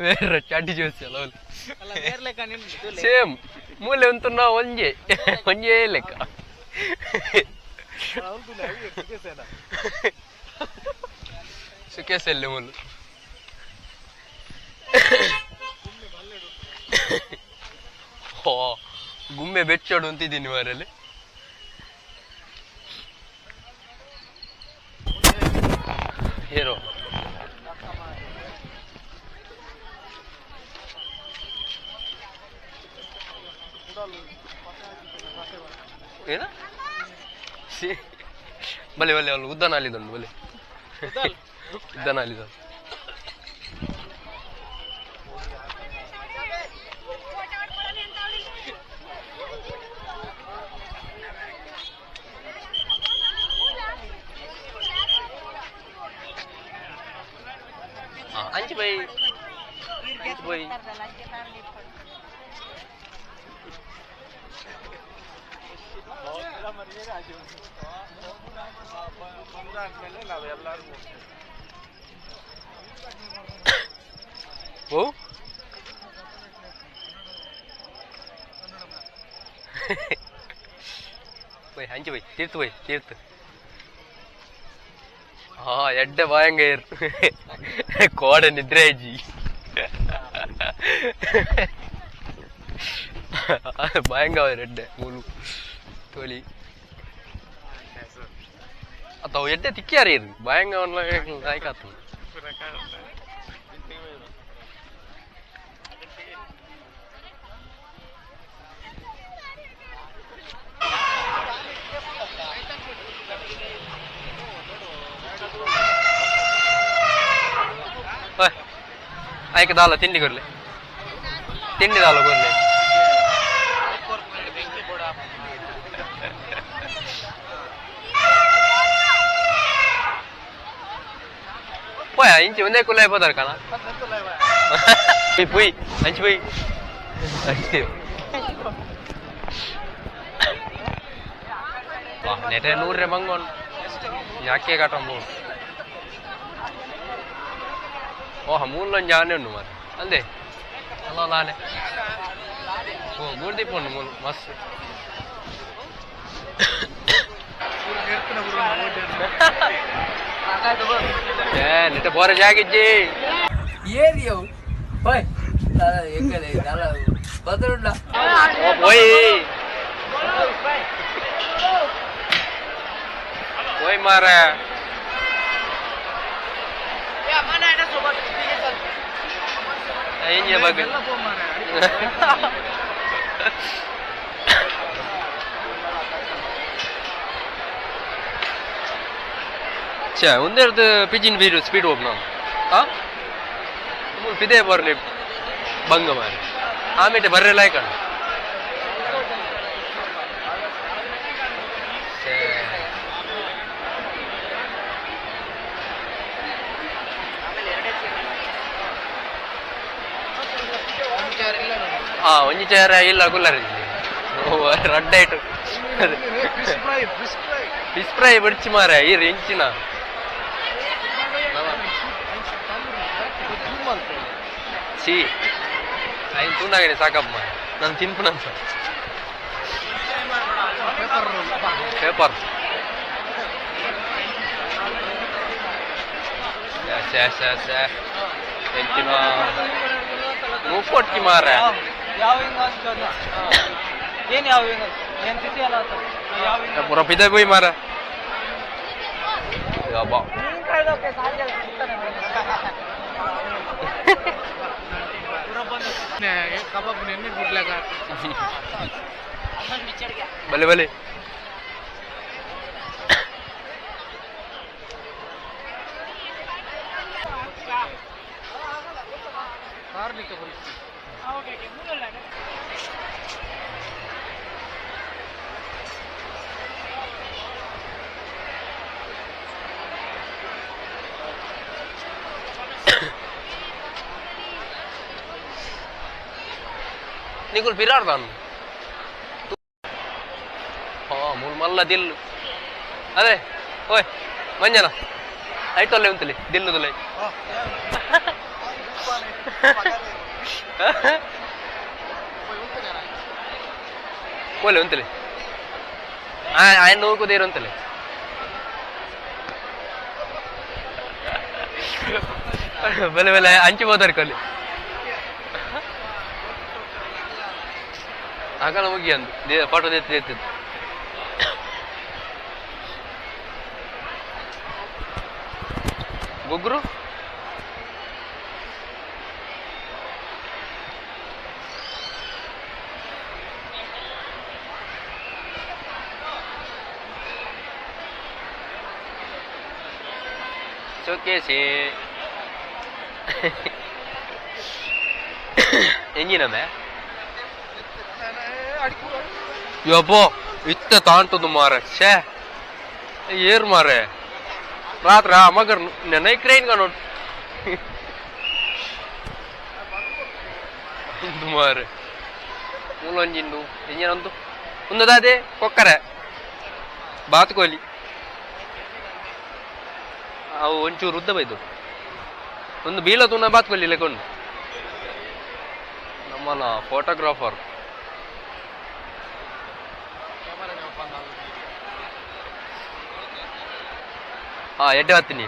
ಬೇರೆ ಚಾಟಿ ಜೋಸಿ ಅಲ್ಲ ಸೇಮ್ ಮೂಲೆ ಉಂಟು ನಾವು ಒಂಜೆ ಒಂಜೇ ಲೆಕ್ಕ. ಸುಖೇಸಲ್ಲಿ ಮೂಲು ಓ ಗುಮ್ಮೆ ಬೆಚ್ಚೋಡು ಅಂತಿದ್ದೀನಿ ಮಾರಲ್ಲಿ. ಹೀರೋ ಏನ ಬಲೆ ಬಲೆ ಅವಳು ಉದ್ದನಾಲಿದುಂಡು ಬಲೆ ಉದ್ದನಾಲಿದ. ಅಂಚು ಬೈ ಅಂಚು ಬೈ ಓ ಬೈ ಅಂಚು ಬೈ ತೀರ್ತು ಬೈ ತೀರ್ತು. ಹಾ ಎಡ್ಡೆ ಬಾಯಂಗ ಏರ್ ಕೋಡೆ ನಿದ್ರೆ ಅಜ್ಜಿ ಬಾಯಂಗ ಎಡ್ಡೆ ಮೂಲು ತೋಲಿ ಅಥವಾ ಎಡ್ಡೆ ತಿಕ್ಕಿಯಾರ ಇರು ಬಾಯಂಗ ಆಯ್ಕಾತು. ಆಯ್ಕೆ ದಾಲ ತಿಂಡಿ ಕೊರ್ಲೆ ತಿಂಡಿ ದಾಲ ಕೊರ್ಲೆ. ಪೋಯ ಇಂಚಿ ಒಂದೇ ಕುಲ್ಲ ಪೋದಾರ ಕಾಣ ಪುಯ್ ಅಂಚಿ ಪುಯ್ ಅಂಚಿ ನೆಟೆ ನೂರ್ರೆ ಬಂಗೋನ್ ಯಾಕೆ ಕಾಟಂಬು. ಓಹ ಮೂಲೊಂಜಿ ಆನೆ ಉಂಡು ಮಾರೆ ಅಂದೆ ಅಲ್ಲ ಆನೆ ಓ ಗೂಡ್ದೀಪ ಉಂಡು ಮೂಲು ಮಸ್ತ್. ಏ ನೆಟ ಬೋರ ಜಾಗಿಜ್ಜಿ ಏರಿಯವು ಹೋಯ್ ಎಕ್ಕಲೆ ಬದರುಂಡ ಓ ಪೋಯ್ ಪೋಯ್ ಮಾರೆ. ಏನ್ ಬಗ್ಗೆ ಛೇ ಒಂದೆರಡು ಪಿಜಿನ್ ಬೀರು ಸ್ಪೀಡ್ ಹೋಗ್ ನಾವು ಆ ಪಿದೆ ಬರ್ಲಿ ಬಂಗ ಮಾರಿ ಆಮೇಲೆ ಬರ್ರೆ ಲಾಯ್ಕಂಡು. ಹಾ ಒಂಜಿ ಚೇರ ಇಲ್ಲ ಕುಲ್ಲರಿ ರಡ್ಡ ಇಟ್ಟು ಫಿಶ್ ಫ್ರೈ ಬಿಡ್ಚಿ ಮಾರ ಈ ಇಂಚಿನ ಸಿ ಐನ್ ತೂಂಡಾಗನೆ ಸಾಕಪ್ಪ ನಾನು ತಿನ್ಪುನಂತ ಪೇಪರ್. ಎಂಚಿನ ಮುಪ್ಪೊಟ್ಟಿ ಮಾರ ಏನು ಯಾವ ಏನು ತಿಥಿ ಅಲ್ಲ ಪೂರ ಪಿದೆ ಪೋಯ್ ಮಾರ. ಅಬ್ಬಾ ಕಬಾಬ್ ನೆನ್ನೆ ಗುಡ್ಲಾಗ ಬಲೆ ಬಲೆ ಕಾರ್ನಿಕ ಬರುತ್ತೆ. ನಿಕುಲ್ ಪಿರಾರ್ದಾನು ಹಾ ಮೂಲು ಮಲ್ಲ ದಿಲ್ಲು ಅದೇ ಓಯ್ ಮಂಜನ ಐಟೊಲ್ಲೆ ಉಂತಲಿ ದಿಲ್ಲುದುಲೈ ಕೋಲೆ ಉಂತಲಿ ఆయన నూకు ಉಂತಲೆ ಬಲೆ ಬಲೆ ಅಂಚಿ ಹೋದಾರೆ ಕೊಲ್ಲಿ ಆಗಲ ಮುಗಿ ಅಂದು ಫೋಟೋ ದೇತ್ತು ದೇತ್ತಿದ್ದು ಗುಗ್ರು ಚೌಕೇಸಿ ಎಂಜಿನಮೆ ಯಬ್ಬೋ ಇತ್ತ ತಾಂಟುದು ಮಾರೆ ಛೇ ಏರ್ ಮಾರೆ ರಾತ್ರಿ ಆ ಮಗರ್ ನೆನೈ ಕ್ರೈನ್ ನೋಡ್ ಮಾರೆ ಮೂಲೊಂಜಿಂದು ಎಂಜಿನಂತು ಉಂದದಾದೆ ಕೊಕ್ಕರೆ ಬಾತುಕೋಲಿ ಅವು ಒಂಚೂರು ಉದ್ದ ಬೈದು ಒಂದು ಬೀಳ ತುನ ಬಾತ್ಕೊಲ್ಲಿ ಲೆಕೊಂಡು ನಮ್ಮನ ಫೋಟೋಗ್ರಾಫರ್ ಹಾ ಎಡ್ಡೆ ಹತ್ತೀನಿ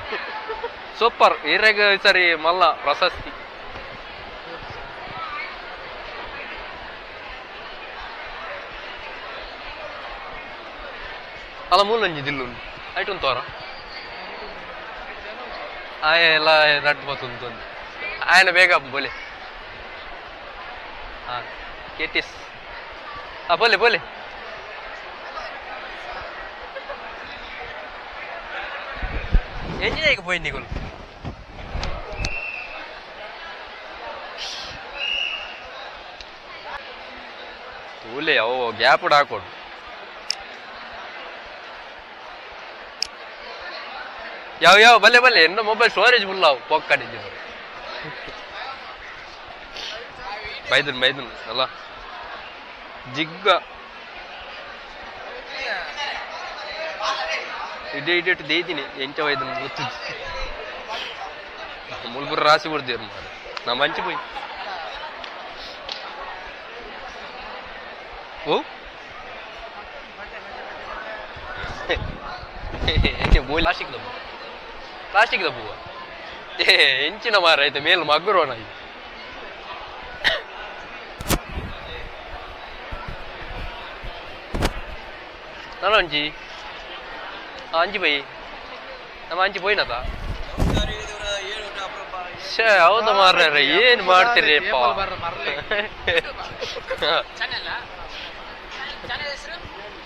ಸೂಪರ್ ಈರೆಗ್ ಸರಿ ಮಲ್ಲ ಪ್ರಶಸ್ತಿ ಅಲ್ಲ ಮೂಲಂಜಿ ದಿಲ್ಲು ಐಟುನ್ ತೋರ ಆಯ ಎಲ್ಲ ರಡ್ ಬತ್ತುಂತು ఆయన ಬೇಗ ಬೋಲೆ ಹಾ ಕೇಟಿಸ್ ಹಾ ಬೋಲೆ ಬೋಲೆ ಎಂಜಿನಿಯರ್ పోయింది నీకు ತೂಲೆ ಅವು ಗ್ಯಾಪ್ ಹಾಕೊಡು ಯಾವ ಯಾವ ಬಲ್ಲೆ ಬಲ್ಲೆ ಎನ್ನ mobile storage full ಅವು ಪೊಕ್ಕಡಿದ್ದೀನಿ ಬೈದನ್ ಬೈದನ್ ಅಲ್ಲ ಜಿಗ್ಗ ಇಡೀ ಇಟ್ಟು ದೇಯ್ತೀನಿ ಎಂಚ ವೈದನ್ ಗೊತ್ತು ಮುಲ್ಬುರ ರಾಸಿ ಬಿಡ್ತೀರ ನಾ ಮಂಚಿ ಪೋಯಿ ಓ ಪ್ಲಾಸ್ಟಿಕ್ ದಬ್ಬು ಪ್ಲಾಸ್ಟಿಕ್ ದಬ್ಬುವ ಏ ಎಂಚಿನ ಮಾರ ಐತೆ ಮೇಲ್ ಮಗ್ಗುರೋಣ ಇದು ನಾನು ಅಂಜಿ ಅಂಜಿ ಬೈ ನಮ್ಮ ಅಂಜಿ ಪೋಯಿನತ ಶೇ ಹೌದು ಮಾರ್ರೆ ಏನ್ ಮಾಡ್ತೀರಿಪ್ಪ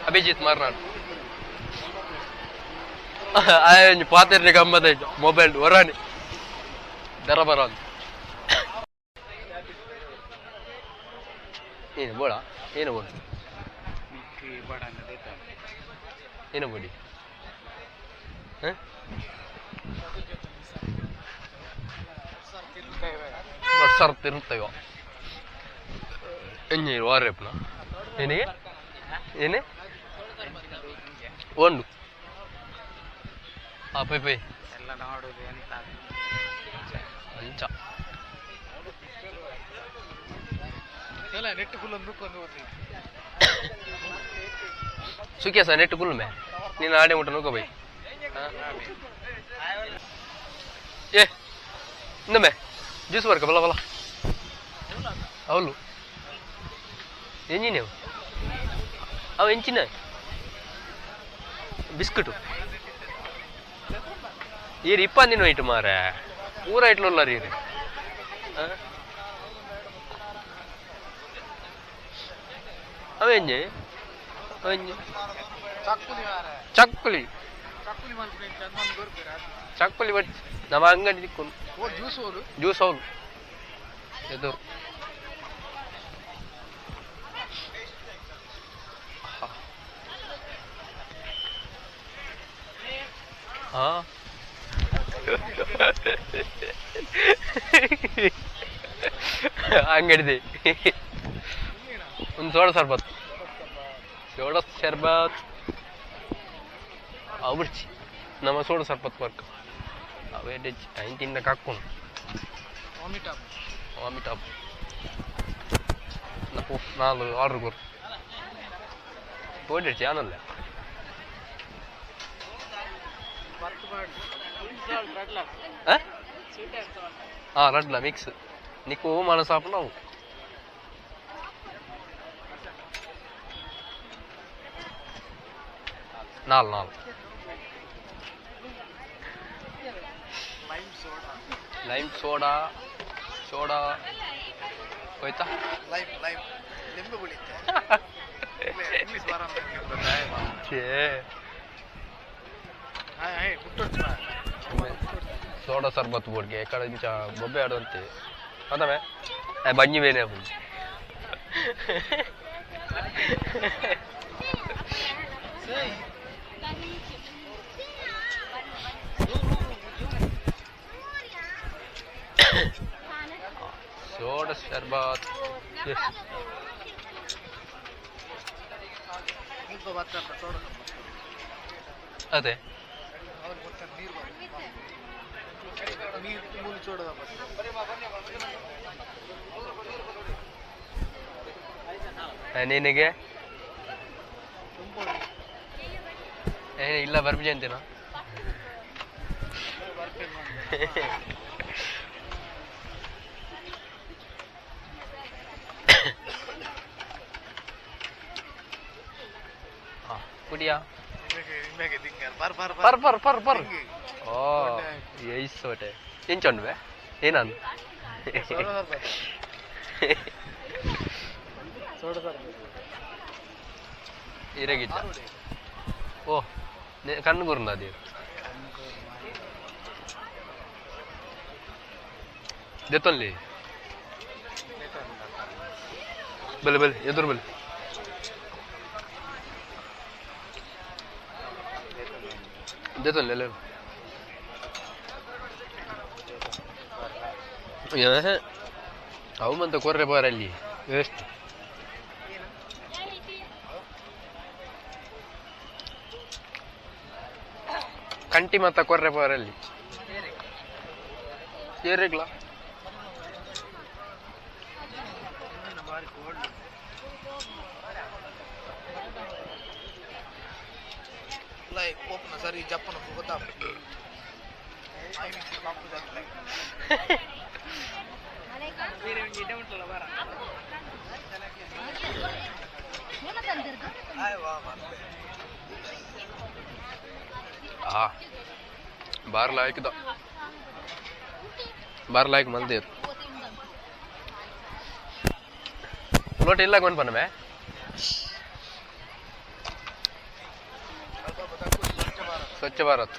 ಅಭಿಜಿತ್ ಮಾರ್ನಾಡ್ ಪಾತಿರ್ನಿ ಗಮ್ಮದ ಮೊಬೈಲ್ ಹೊರಾಣಿ ದರ ಬರ ಅಂತ ಏನು ಬೋಳ ಏನು ಬೋಳ ಏನು ಬೋಡಿ ಸರ್ ತಿರುತ್ತಯ್ಯೋ ಎಂಜಿ ವಾರೇಪ್ನ ಏನಿಗೆ ಏನೇ ಒಂದು ಆ ಪೈ ಪೈ ಎಲ್ಲ ನೋಡುದು ಎಂತ ಅಂಚ ಎಲ್ಲ ನೆಟ್ ಫುಲ್ ಒಂದು ಒಂದು ಓದಿ ಸುಖಿಯ sir net full ಮೇ ನೀನು ಆಡೆ ಮುಟ್ಟ ನೋಕೋ ಬೈ ಏ ಇನ್ನೊಮ್ಮೆ ಜ್ಯೂಸ್ ಬರ್ಕ ಬಲ ಬಲ ಅವಳು ಎಂಜಿನ ಅವು ಎಂಚಿನ ಬಿಸ್ಕುಟು ಈರು ಇಪ್ಪಂದಿನ ಐಟು ಮಾರೆ ಪೂರ ಐಟ್ಲುಲ್ಲಾರ ಈರು ಅವ ಎಂಜೆ ಅವೆಂಜೆ ಚಕ್ಕುಲಿ ಮಾರೆ ಚಕ್ಕುಲಿ ಚಕ್ಕುಲಿ ಮಲ್ಪುನ ಚಂದನ್ ದೊರ್ಪೆರ ಚಕ್ಕುಲಿ ಬಟ್ ನಮ್ಮ ಅಂಗಡಿ ದಿಕ್ಕೊಂಡು ಓ ಜ್ಯೂಸ್ ಓಲು ಜ್ಯೂಸ್ ಹೌದು ಎದುರು ಹಾ ಅಂಗಡಿದೆ ಒಂದು ಸೋಡಾ ಸರ್ಬತ್, ಸೋಡಾ ಶರ್ಬತ್ ಅವು ನಮ್ಮ ಸೋಡಾ ಸರ್ಬತ್ ವರ್ಕ್ ಅವು ಐನ್ ತಿಂದ ಕಕ್ಕುನು. ವಾಮಿಟ್ ಆಪ್. ವಾಮಿಟ್ ಆಪ್. ನಾಲ್ ಆರ್ಡರ್ ಕೊರು ಪೋಡಿಡ್ಚಿ ಆನಲ್ಲ. ಆ ರಡ್ಲ ಮಿಕ್ಸ್ ನಿಕ್ಕು ಮನಸಾಪು ನಾವು. ನಾಲ್ ನಾಲ್ lime soda. Lime soda, soda ಹೋಯ್ತಾ? ಲೈಮ್ ಲೈಮ್ ಲಿಂಬೆ ಹುಳಿ. ಇಂಗ್ಲೀಷ್ ಬರ. ಛೇ. ಹುಟ್ಟೊಡ್ಚು. ಸೋಡಾ ಸರ್ಬತ್ ಬೋರ್ಡ್ಗೆ ಎಕಡೆ ಇಂಚ ಬೊಬ್ಬೆ ಆಡುವಂತೆ ಅದಮೆ ಬಂಜಿ ಬೇನೆ ಅಪ್ಪು. ಸೋಡಾ ಶರ್ಬತ್. ಮುಲ್ಪ ಬತ್ತಂತ ಸೋಡಾ. ಅದೇ. ಅವ್ರು ಗೊತ್ತ ನೀರು, ನೀರು ಮೂಲು ಸೋಡಾ. ನಿನಗೆ ಏ ಇಲ್ಲ ಬರ್ಬಿಜೆ ಅಂತೀನಾ? ಕುಡಿಯಾ. ಬರ್ ಬರ್. ಪರ್ ಪರ್ ಪರ್ ಪರ್. ಓ ಏಯ್ಸೋಟೆ ಎಂಚೊಂಡ್ವೆ ಏನಂದು? ಸೋಡಾ. ಇರಗಿಚ್ಚ. ಓ ಕಣ್ಣು ಗುರುಂದ ಅದೇ ದೆತ್ತೊನ್ಲಿ. ಬಲೆ ಬಲೆ ಎದುರು ಬಲೆ. ದೆತ್ತೊನ್ಲಿ ಎಲ್ಲ. ಅವು ಮಂತ ಕೊರ್ರೆ ಬಾರಲ್ಲಿ ವೇಸ್ಟ್. ಕಂಟಿ ಮತ್ತ ಕೊರ್ರೆ ಬಾರಲ್ಲಿ ಏರಿಗ್ಲ. ಬಾರಿ ಕೋಲ್ಡ್. ಲೈ ಪೋಪುನ ಸರಿ ಜಪ್ಪುನ ಗೊತ್ತಾಪ. ಆ ಬಾರ್ ಲಾಯ್ಕದ ಬಾರ್ ಲಾಯ್ಕ್ ಮಲ್ದೇರು ಲೋಟ ಇಲ್ಲ ಕೊಂಡ್ ಸ್ವಚ್ಛ ಭಾರತ್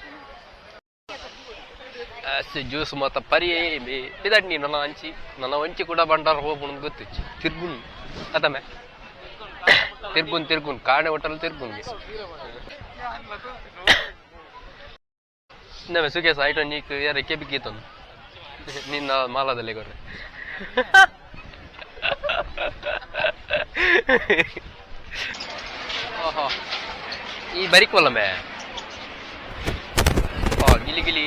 ಜ್ಯೂಸ್ ಮತ್ತ ಪರಿ ಪಿದಡ್ನಿ ನನ್ನ ಅಂಚಿ ನನ್ನ ಒಂಚಿ ಕೂಡ ಬಂಡಾರ ಹೋಗ್ಬುಣ್ ಗೊತ್ತಿಚ್ಚಿ ತಿರ್ಗುನ್ ಅತಮೆ ತಿರ್ಗುನ್ ತಿರ್ಗುನ್ ಕಾಣೆ ಹೋಟೆಲ್ ತಿರ್ಗುನ್ಗೆ ನಮ್ಮೆ ಸುಖೇಶ ಐಟೋ ನೀಕ್ ಯಾರ ಕೆಬಿಕೀತನು ನಿನ್ನ ಮಾಲದಲ್ಲಿ ಗೊರ್ರೆ. ಓಹೋ ಈ ಬರಿಕೋಲ್ಲಮೆ. ಆ ಗಿಲಿ ಗಿಲಿ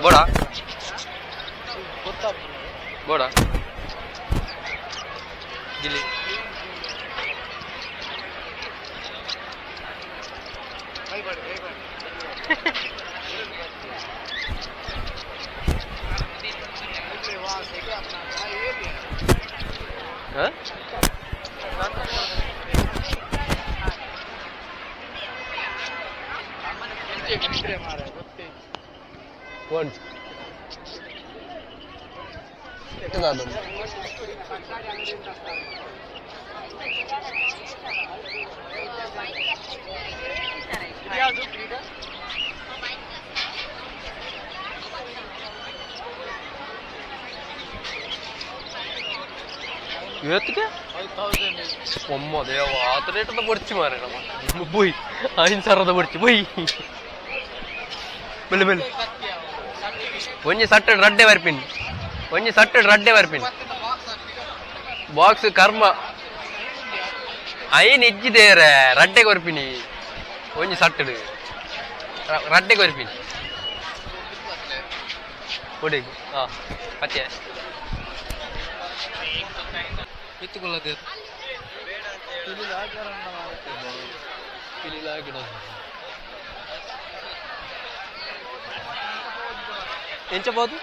ಬೋಡ ಬೋಡ ಗಿಲಿ. ಹಾಂ One. ಇವತ್ತಿಗೆ ಒಮ್ಮ ದೇವ ಆತ ರೇಟದ ಬೊಡ್ಚಿ ಮಾರೆ ನಮ್ಮ ಬೊಯ್ 5000ದ ಬೊಡ್ಚಿ ಬೊಯ್. ಬೆಲೆ ಬೆಲೆ ಒಂಜಿ ಸಟ್ಟಡ್ ರಡ್ಡೆ ಬರ್ಪಿನ್, ಒಂಜಿ ಸಟ್ಟಡ್ ರಡ್ಡೆ ಬರ್ಪಿನ್. ಬಾಕ್ಸ್ ಕರ್ಮ. ಐನ್ ಇಜ್ಜಿದೇರೆ ರಡ್ಡೆ ಕೊರ್ಪಿನಿ ಒಂಜಿ ಸಟ್ಟಡು ರಡ್ಡೆ ಕೊರ್ಪಿನಿ ಕೊಡಿ. ಹಾ, ಪತ್ತೆ ಮಿತ್ತುಕೊಳ್ಳದೆ ಪಿಲಿಲಾಗಿಡ ಎಂಚ ಬೋದು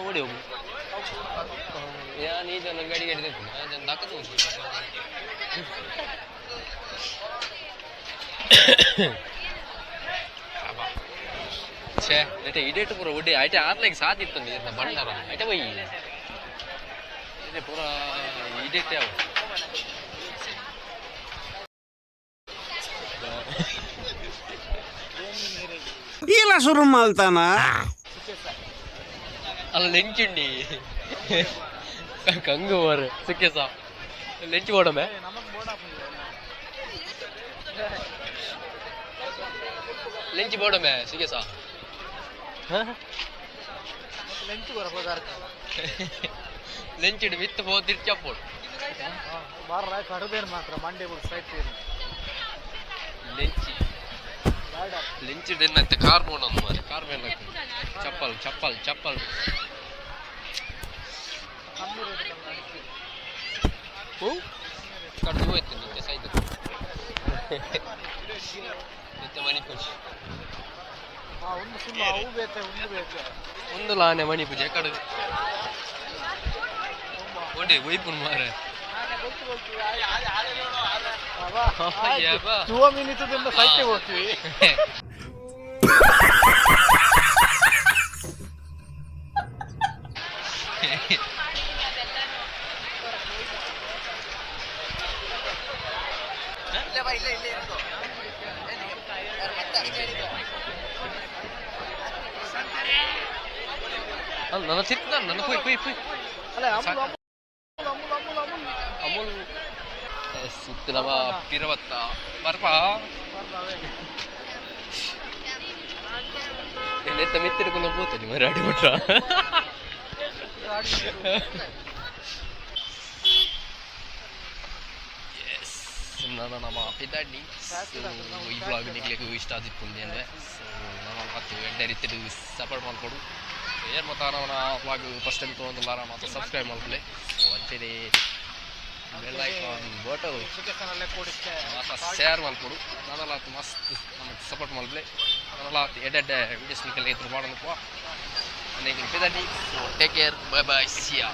ಓಡಿ ಹೋಗು. ಯಾನ್ ಈ ಜನ ಗಾಡಿ ಗಾಡಿ ಆ ಜನ ದಕ್ಕದು. ಛೇ, ನೆಟೆ ಇಡೇಟು ಪೂರ ಒಡ್ಡಿ ಐಟೆ ಆರ್ಲೆಗ್ ಸಾದಿತ್ತು ನೀರ್ನ ಬಂಡಾರ ಐಟೆ ಬೈ ಇಡೆ ಪೂರ ಇಡೇಟೆ ಅವು. ಇಲ್ಲ ಶುರು ಮಾಡ್ತಾನ. ಅಲ್ಲ, ಲೆಂಚುಂಡಿ ಕಂಗು ಬೋರು ಸುಖೇಸ ಲೆಂಚು ಬೋಡಮೆ. ಲೆಂಚು ಬೋಡಮೆ ಸುಖೇಸ. ಲಂಚ್ ಬರಬೋದಾರ್ಕ. ಲೆಂಚಿಡು ಮಿತ್ತು ಪೋ ತಿರ್ಚಪ್ಪೋಡು. ಬಾರ ಕಡದೇನು ಮಾತ್ರ ಮಂಡೆ ಬಿಡು ಸೈಟ್. ಲೆಂಚಿ ಲೆಂಚಿಡು ಎನ್ನತ್ತೆ? ಕಾರ್ ಬೋಡೊಂದು ಮಾರೆ, ಕಾರ್ ಮೇಲೆ ಚಪ್ಪಲ್ ಚಪ್ಪಲ್ ಚಪ್ಪಲ್. ಹೂ ಕಡ್ದು ಹೋಯ್ತು ನಿತ್ಯ ಸೈತ ನಿತ್ಯ ಮಣಿ ಪೂಜೆ. ಹಾ, ಒಂದು ಸಿಮ್ ಅವು ಬೇತೆ, ಒಂದು ಬೇತೆ. ಒಂದು ಲಾನೆ ಮಣಿ ಪೂಜೆ ಕಡು ಒಡೆ ಒಯ್ಪುನ್ ಮಾರೆ. ಯಬ್ಬಾ. ಟೂ ಮಿನಿಟ್ ಸೈಟ್ಗೆ ಹೋಗ್ತೀವಿ. ಅಲ್ಲ, ನನ್ನ ತಿರ್ತು ನನ್ನ ಪುಯ್ ಪುಯ್ ಪುಯ್. ಅಲ್ಲ, ಅಮುಲ್ ಅಮುಲ್ ಅಮುಲ್ ಅಮುಲ್ ಅಮುಲ್. ಅಮುಲ್ ಸುತ್ತಲವ ಪಿರವತ್ತ ಬರ್ಪ ಎತ್ತ ಮಿತ್ತಿಡ್ಕೊಂಡು ಹೋಗ್ತದೆ ಮರ ಅಡಿ ಬಿಟ್ರ. ಎಸ್, ನಾನು ನಮ್ಮ ಪಿದಾಡ್ನಿ. ಸೊ ಈ ಬ್ಲಾಗ್ ನಿಗ್ಲಿಕ್ಕೆ ಇಷ್ಟ ಆದಿಪ್ಪುಂದು ಅಂದ್ರೆ, ಸೊ ನಾನು ಮತ್ತು ಎಡ್ಡೆ ರೀತಿಡು ಸಪೋರ್ಟ್ ಮಾಡ್ಕೊಡು. ಸೊ ಏರ್ ಮತ್ತು ನನ್ನ ಬ್ಲಾಗ್ ಫಸ್ಟ್ ಟೈಮ್ ತೊಗೊಂಡಿಲ್ಲ ಮತ್ತು ಸಬ್ಸ್ಕ್ರೈಬ್ ಮಾಡ್ಕೊಳ್ಳಿ. ಸೊ ಅಂಚನೆ ಬೆಲ್ ಐಕಾನ್ ಬೋಟು ಸುಖೇಸನಲ್ಲೇ ಕೂಡಿಕ್ಕೆ. ಮಾತ ಶೇರ್ ಮಲ್ಪೊಡು. ನನಲ ಮಸ್ತ್ ನಮಗೆ ಸಪೋರ್ಟ್ ಮಲ್ಪಲೆ. ನನಲ ಎಡ್ಡೆ ವೀಡಿಯೋಸ್ ನಿಕಲ್ ಇದ್ರು ಮಾಡೋಣಪ್ಪ. ಪಿದಾಡಿ. So take care, bye bye, see ya.